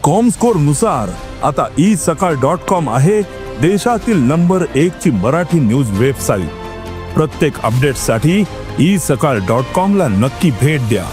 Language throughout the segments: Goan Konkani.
कॉमस्कोर नुसार आता ई सकाळ डॉट कॉम आहे देशातील नंबर एक ची मराठी न्यूज वेबसाईट. प्रत्येक अपडेटसाठी ई सकाळ डॉट कॉम ला नक्की भेट द्या.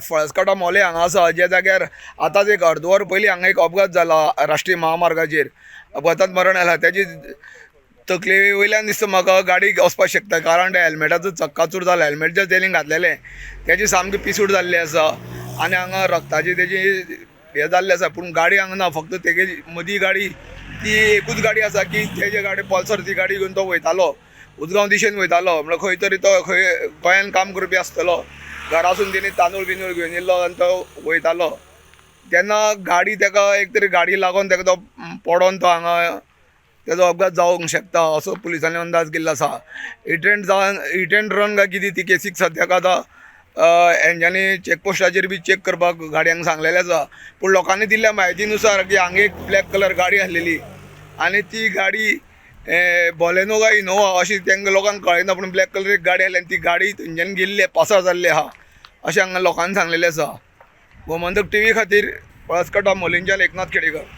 फळसकाटा मोले हांगा आसा, ज्या जाग्यार आतांच एक अर्द वर पयलीं हांगा एक अपघात जाला. राष्ट्रीय महामार्गाचेर अपघातांत मरण आयलां. तेजी तकले वयल्यान दिसता म्हाका गाडी वचपाक शकता, कारण त्या हेल्मेटाचो चक्काचूर जाला. हेल्मेट जें तेणी घातलेलें तेजी सामकी पिसूड जाल्ली आसा आनी हांगा रक्ताची तेजी हें जाल्लें आसा. पूण गाडी हांगा ना, फक्त तेगे मदीं गाडी ती एकूच गाडी आसा की तेजे गाडी पल्सर, ती गाडी घेवन तो वयतालो, उजगांव दिशेन वयतालो. म्हणल्यार खंय तरी तो खंय गोंयान काम करपी आसतलो. घरासून तेणी तांदूळ बिंदूळ घेवन येयल्लो आनी तो वयतालो तेन्ना गाडी तेका एक तरी गाडी लागोन तेका तो पडोन तो हांगा तेजो अपघात जावंक शकता असो पुलिसांनी अंदाज केल्लो आसा. हिट एंड जावन, हिट एंड रन काय कितें ती केसीक सद्याक आतां हेंच्यांनी चॅकपोस्टाचेर बी चॅक करपाक गाडयांक सांगलेलें आसा. पूण लोकांनी दिल्ल्या म्हायती नुसार की हांगा एक ब्लॅक कलर गाडी आसलेली आनी ती गाडी बॉलेनो काय इनोवा अशी तांकां लोकांक कळना, पूण ब्लॅक कलर एक गाडी आसली आनी ती गाडी थंयच्यान गेल्ली, पासार जाल्ली आहा अशें हांगा लोकांनी सांगलेलें आसा. गोमंतक टीव्ही खातीर पळसकटा मोलेंच्यान एकनाथ खेडेकर.